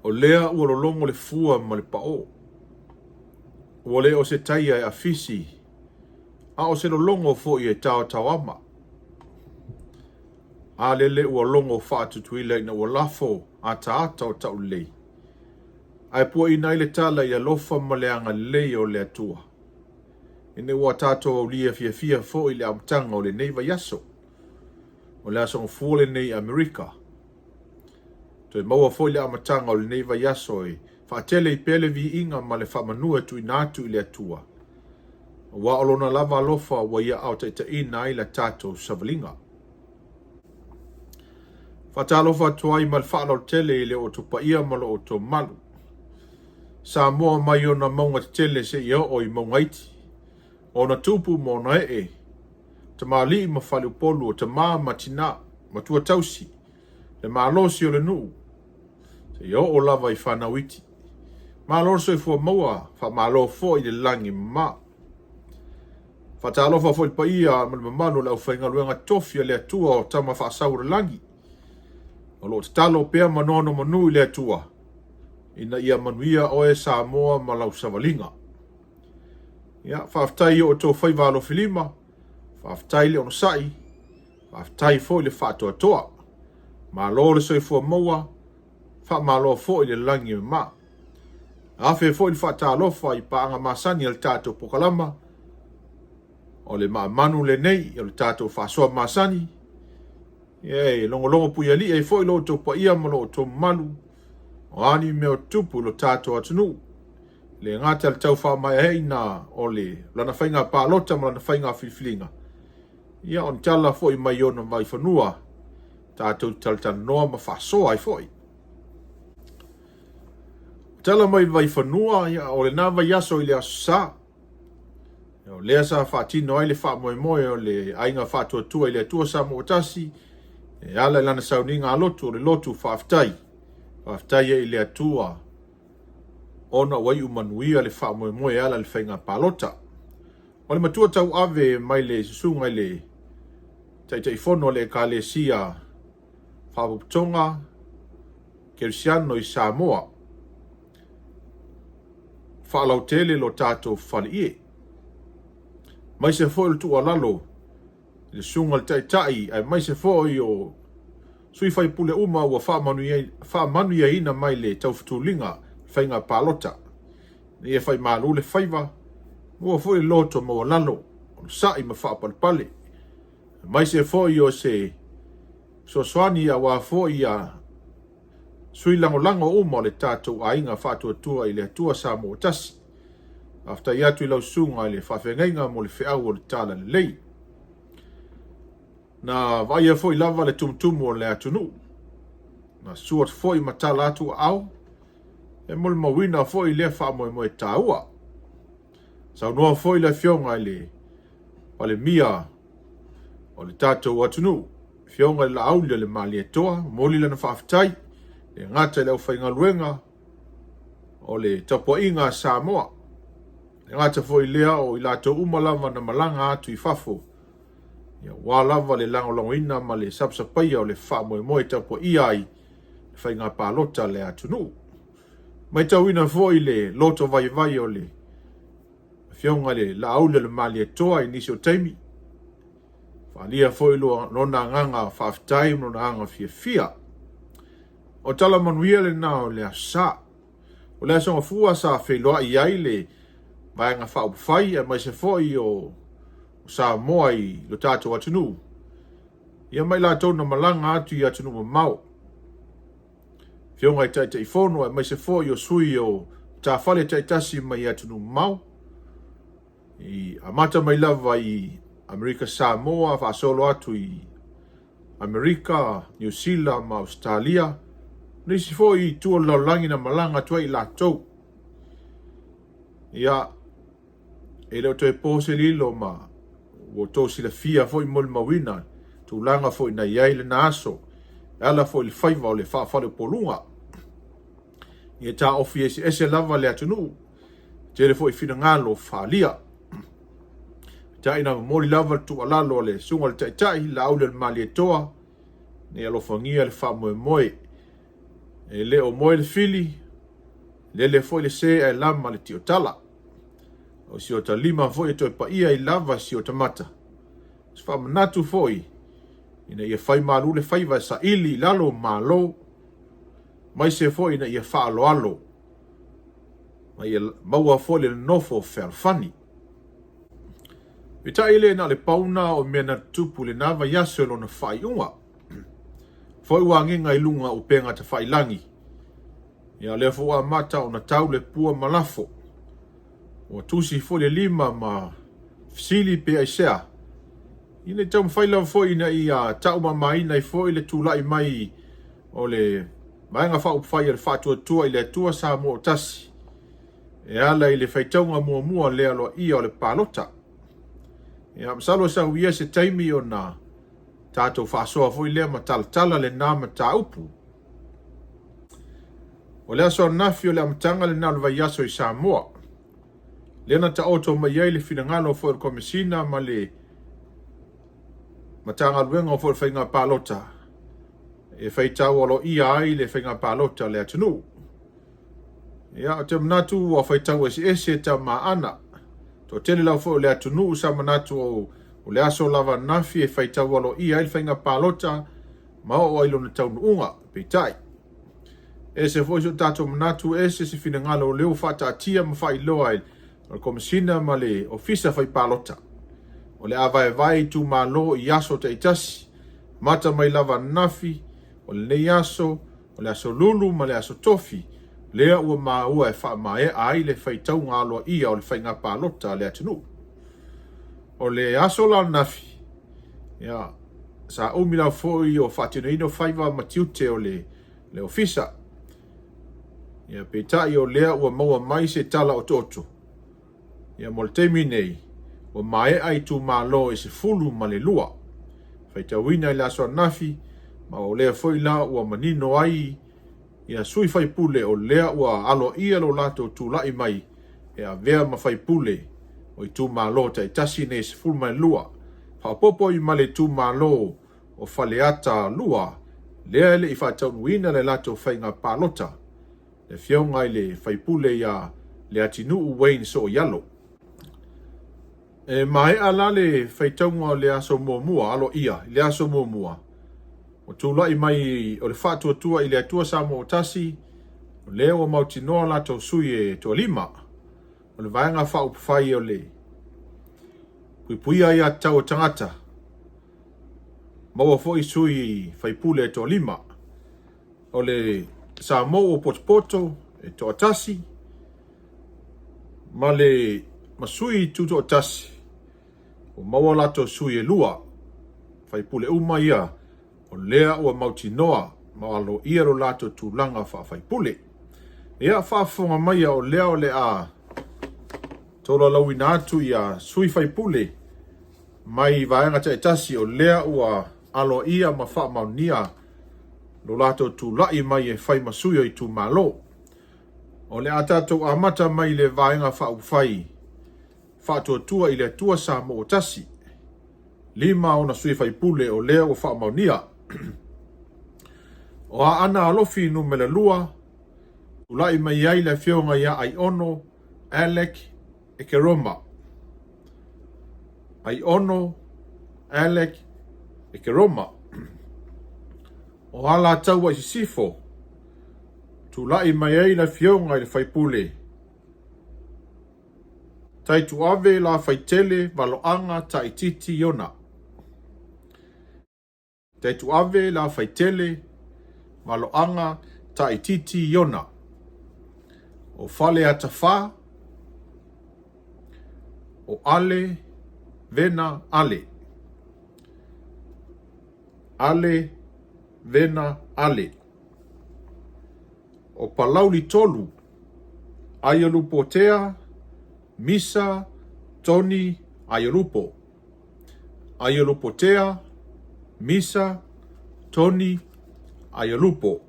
O lea ua lologo le fua ma le paʻō. Ua le o se taia e afisi, a o se lologo foi e taotaoama. A lele ua logo faa-Tutuila ina ua lafo ataata o taulelei, ae puaina ai le tala i le alofa ma le agalelei o le Atua, ina ua tatou aulia fiafia foi i le amataga o lenei vaiaso. O le Aso Gafua lenei i Amerika. Toe maua foi le amataga o lenei vaiaso e faatele ai pea le viiga ma le faamanu e tuuina atu i le Atua, aua o Lona lava alofa ua Ia aotaitaiina ai la tatou savaliga. Faatalofa atu ai ma le faaaloalo tele i le outou paia ma lo outou mamalu. Samoa mai ona mauga tetele seia oo i mauga iti, ona tupu ma ona ee, tamalii ma faleupolu, o tama ma tina, matua tausi, le malosi o le nuu, seia oo lava i fanau iti. Malo le soifua maua, faamalo foi le lagi mama. Faatalofa foi i le paia ma le mamalu o le aufaigaluega tofi a le Atua o Tama Faasau o le Lagi, o lo o tatalo pea ma nonomanu i le Atua ina ia manuia oe Samoa ma lau savaliga. Ia, faafetai i o outou faiva alofilima, faafetai le onosai, faafetai foi le faatoatoa. Malo le soifua maua, faamalo foi le lagi e mama. Afe foi le faatalofa i paaga masani a le tatou pokalama, o le maamanu lenei o le tatou faasoa masani, e logologo puialii ai foi lo outou paia ma lo outou mamalu, o a ni mea o tutupu i lo tatou atunuu. Le gata le tau faamaeaina o le lana faiga palota ma lana faiga filifiliga, ia o ni tala foi mai ona vaifanua tatou te talatalanoa ma faasoa ai foi. O tala mai le vaifanua, ia, o lena vaiaso i le Aso Sa, o lea sa faatino ai le faamoemoe o le Aiga Faatuatua i le Atua Samoa Tasi e ala i lana sauniga a lotu, o le lotu faafetai. Faafetai ai i le Atua ona ua iu manuia le faamoemoe e ala i le faiga palota. O le matua tauave mai le susuga i le Taitaifono o le Ekalesia Faapopotoga Kerisiano i Samoa, faalautele lo tatou faleie. Maise foi o le tuualalo i le susuga i le Taitai aemaise foi o sui faipule uma ua faamanuiaina mai le taufutuliga faiga palota. Ia faimalu le faiva, maua foi le loto maualalo, onosai ma faapalepale, aemaise foi o se fesoasoani aua foi ia sui lagolago uma o le tatou aiga faatuatua i le Atua Samoa Tasi. Faafetai atu i lau susuga i le faafeagaiga mo le feau o le talalelei. Na vaaia foi lava le tumutumu o le atunuu. Na susu atu foi ma tala atu aao, e molimauina foi lea faamoemoe taua. Saunoa foi le afioga i le Palemia o le tatou atunuu, afioga i le Laauli o le Malietoa, momoli lana faafetai le gata i le aufaigaluega o le tapuaiga a Samoa. Le gata foi lea o i latou uma lava na malaga atu i fafo, aua lava le lagolagoina ma le sapasapaia o le faamoemoe tapuaia ai le faiga palota a le atunuu. Matauina foi le loto vaivai o le afioga i le Laauli o le Malietoa i nisi o taimi, faaalia foi lona agaga faafetai ma lona agaga fiafia. O tala manuia lena o le Aso Sa. O le Aso Gafua sa feiloai ai le Vaega Faaupufai aemaise foi o Samoa i lo tatou atunuu, ia ma i latou na malaga atu i atunuu mamao. Afioga i Taitaifono aemaise foi o sui o matafale taitasi mai atunuu mamao, i amata mai lava i Amerika Samoa faasolo atu i Amerika, Niu Sila ma Ausetalia, nisi foi i tua o le lalolagi na malaga atu ai i latou. Ia, e le o toe po se lilo ma ua outou silafia foi molimauina tulaga foi na i ai lena aso, e ala foi i le faiva o le faafaleupoluga. Ia taofi eseese lava le atunuu, tele foi finagalo faaalia. Peitai na momoli lava le tuualalo a le susuga i le Taitai, Laauli o le Malietoa, ina ia alofagia le faamoemoe. E le o moe le fili, lele foi le se ae lama le tiotala. O si ota lima foi e toe paia ai lava si ota mata. O se faamanatu foi ina ia fai malu le faiva e saili i lalo o malo, maise foi ina ia faaaloalo ma ia maua foi le nonofo fealofani. Peitai e le na o le pau na o mea na tutupu i lena vaiaso i lona faaiuga. Foi ua agiga i luga o upega tafailagi. Ia o lea foi ua amata ona tau le pua ma lafo. Ua tusi foi le lima ma fesili pe aisea. Ina i taumafai lava foi ina ia taumamaina ai foi le tulai mai o le Vaega Faaupufai a le Faatuatua i le Atua Samoa ua Tasi e ala i le faitauga muamua le aloaia o le palota. Ia, masalo e sau ia se taimi ona tatou faasoa foi lea ma talatala lena mataupu. O le aso ananafi o le amataga lena o le vaiaso i Samoa. Lea na taoto mai ai le finagalo foi o le Komesina ma le Matagaluega foi o le Faiga Palota e faitau aloaia ai le faiga palota a le atunuu. Ia, ou te manatu ua faitau eseese tama Aana. Toatele lava foi o le atunuu sa manatu o le aso lava ananafi e faitau aloaia ai le faiga palota ma oo ai lona taunuuga. Peitai, ese foi so tatou manatu, ese se finagalo o lea ua faataatia ma faailoa e le Komesina ma le Ofisa Fai Palota. O le a vaevae itumalo i aso taitasi, amata mai lava ananafi, o lenei aso, o le aso Lulu ma le aso Tofi, lea ua maua e faamaea ai le faitauga aloaia o le faiga palota a le atunuu. O le aso la ananafi, ia, sa umi lava foi o faatinoina faiva ma tiute o le ofisa. Ia, peitai o lea ua maua mai se tala otooto. Ia, mo le taimi nei, ua maea itumalo e 12. Faitauina i le aso ananafi, ma o lea foi la ua manino ai ia sui faipule o lea ua aloaia lo latou tulai mai e avea ma faipule o itumalo taitasi nei e 12. Faaopoopo ai ma le itumalo o Faleata 2, lea e le i faataunuuina le latou faiga palota, le afioga i le faipule ia Leatinuu Wayne Sooialo. E maea la le faitauga o le aso muamua aloaia i le aso muamua, ua tulai mai o le Faatuatua i le Atua Samoa ua Tasi, o lea ua mautinoa latou sui e toalima. O le Vaega Faaupufai o le Puipuia Aiatatau a Tagata, maua foi sui faipule e toalima. O le Samoa ua potopoto e toatasi, ma le ma sui tutoatasi ua maua latou sui e lua. Faipule uma ia o lea ua mautinoa ma aloaia lo latou tulaga faafaipule. Ia faafofoga maia o lea o le a tolaulauina atu ia sui faipule mai vaega taitasi o lea ua aloaia ma faamaonia lo latou tulai mai e fai ma sui o itumalo. O le a tatou amata mai le Vaega Faaupufai Faatuatua i le Atua Samoa ua Tasi. 5 ona sui faipule o lea ua faamaonia. O Aana Alofi Numera 2, tulai mai ai le afioga ia Aiono Alec Ekeroma. Aiono Alec Ekeroma. O Alataua i Sisifo, tulai mai ai le afioga i le faipule Taituave Lafaitele Valoaga Taititi Iona. Taituave Lafaitele Valoaga Taititi Iona. O Faleata 4, o Ale Vena Ale. Ale Vena Ale. O Palauli 3, Aiolupotea, Misa, Toni, Aiolupo. Aiolupotea, Misa, Toni, Aiolupo.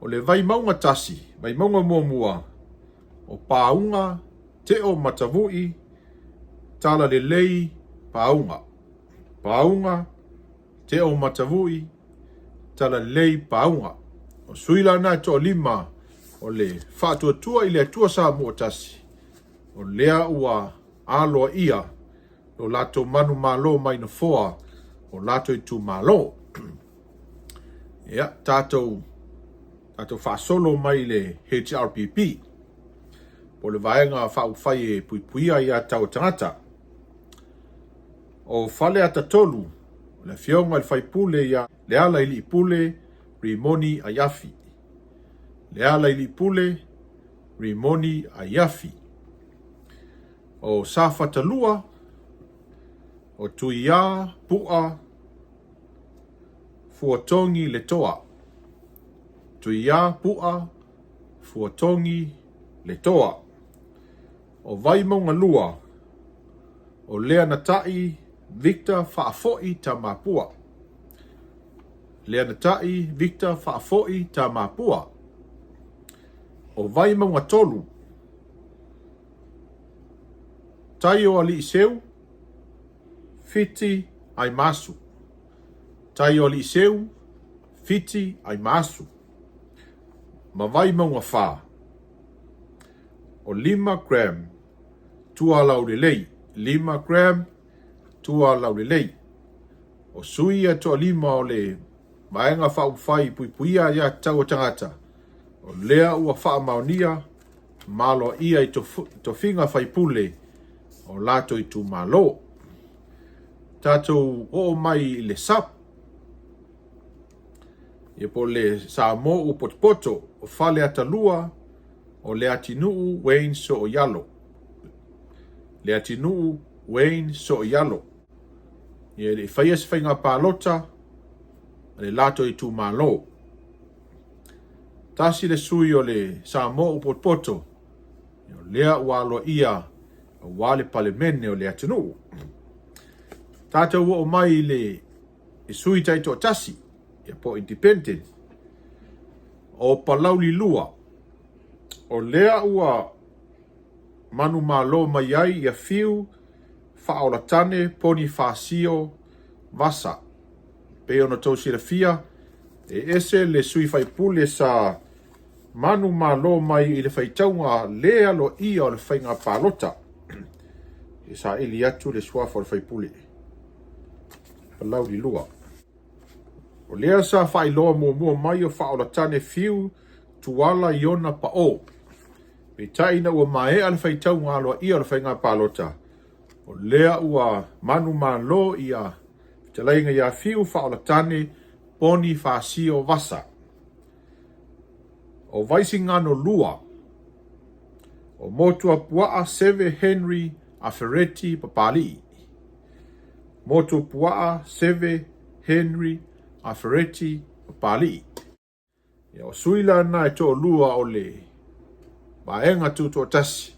O le Vaimauga 1, Vaimauga muamua, o Pāuga, Teo Matavu'i, Talalelei, Pāuga. Pāuga, Teo Matavu'i, Talalelei, Pāuga. O sui la na e toalima o le Faatuatua i le Atua Samoa Tasi, o lea ua aloaia lo latou manumalo mai nofoa o latou itumalo. Ia, tatou faasolo mai le HRPP, po o le Vaega Faaupufai e Puipuia Aia Tatau a Tagata. O Faleata 3, o le Afioga i le sui usufono ia Lealailepule Rimoni Aiafi. Lealailepule Rimoni Aiafi. O Safata 2, o Tuiā Pu'a Fuatogi Letoa. Tuiā Pu'a Fuatogi Letoa. O Vaimauga 2, o Leanata'i Victor Faafoi Tamapua. Leanata'i Victor Faafoi Tamapua. O Vaimauga 3, Taioaliiseu Fiti Aimasu. Taioaliiseu Fiti Aimasu. Ma Vaimauga 4, o Lima Graham Tualaulelei. Lima Graham Tualaulelei. O sui ia toalima o le Vaega Faaupufai Puipuia Aia Tatau a Tagata, o lea ua faamaonia ma aloaia i tofiga faipule o latou itumalo. Tatou oo mai i le SUP, ia po o le Samoa ua potopoto, o Faleata 2, o Leatinuu Wayne Sooialo. Leatinuu Wayne Sooialo. Ia e le i faia se faiga palota a le latou itumalo. Tasi le sui o le Samoa ua potopoto, o lea ua aloaia aua le Palemene o le atunuu. Tatou oo mai i le sui taitoatasi, ia po o independent, o Palauli 2, o lea ua manumalo mai ai ia Fiu Faaolatane Ponifasio Vasa. Pei ona outou silafia, e ese le sui faipule sa manumalo mai i le faitauga le aloaia o le faiga palota. E saili atu le suafa o le faipule. Palauli 2. O lea sa faailoa muamua mai o Faaolatane Fiu Tuala Iona Pao. Peitai ina ua maea le faitauga aloaia o le faiga palota, o lea ua manumalo ia fetalaiga ia Fiu Faaolatane Ponifasio Vasa. O Vaisigano 2, o Motuapuaa Seve Henry Afereti Papali'i. Motuapuaa Seve Henry Afereti Papali'i. Ia, o sui la na e toalua o le Vaega Tutoatasi,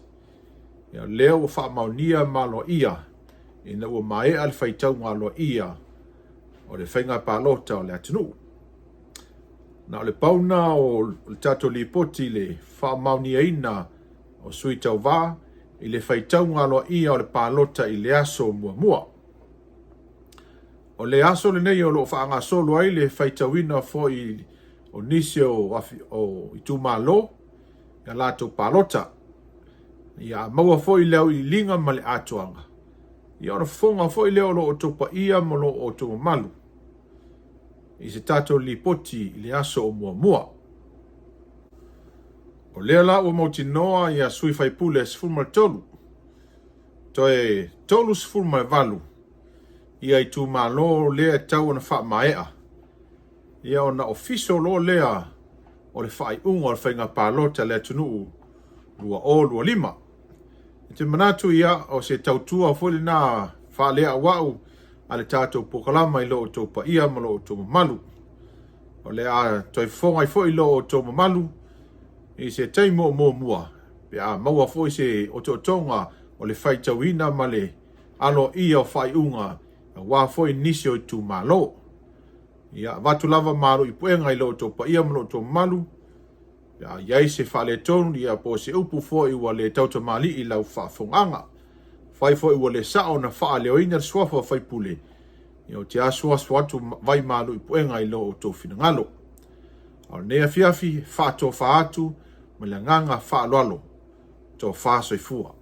ia, lea ua faamaonia ma aloaia ina ua maea le faitauga aloaia o le faiga palota o le atunuu. Na o le pau na o le tatou lipoti i le faamaoniaina o sui tauva i le faitauga aloaia o le palota i le aso muamua. O le aso lenei o lo o faagasolo ai le faitauina foi o nisi o itumalo i a latou palota. Ia a maua foi le auiliiliga ma le atoaga, ia ona fofoga foi lea o lo outou paia ma lo outou mamalu i se tatou lipoti i le aso o muamua. O lea la ua mautinoa ia sui faipule 13, toe 38 ia itumalo lea e tau ona faamaea, ia ona ofiso loa lea o le faaiuga o le faiga palota a le atunuu 2025. E te manatu ia o se tautua foi lena faaleauau a le tatou polokalama i lo outou paia ma lo outou mamalu. O le a toe fofoga ai foi lo outou mamalu i se taimi o muamua pe a maua foi se otootoga o le faitauina ma le aloaia o faaiuga aua foi nisi o itumalo. Ia avatu lava malu i puega i lo outou paia ma lo outou mamalu. Pe a i ai se faaletonu, ia po o se upu foi ua le tautamalii i lau faafofogaaga. Afai foi ua le sao ona faaleoina le suafa o faipule, ia ou te asuasu atu vai malu i puega i lo outou finagalo. A o lenei afiafi, e faatofa atu ma le agaga faaaloalo, tofa soifua.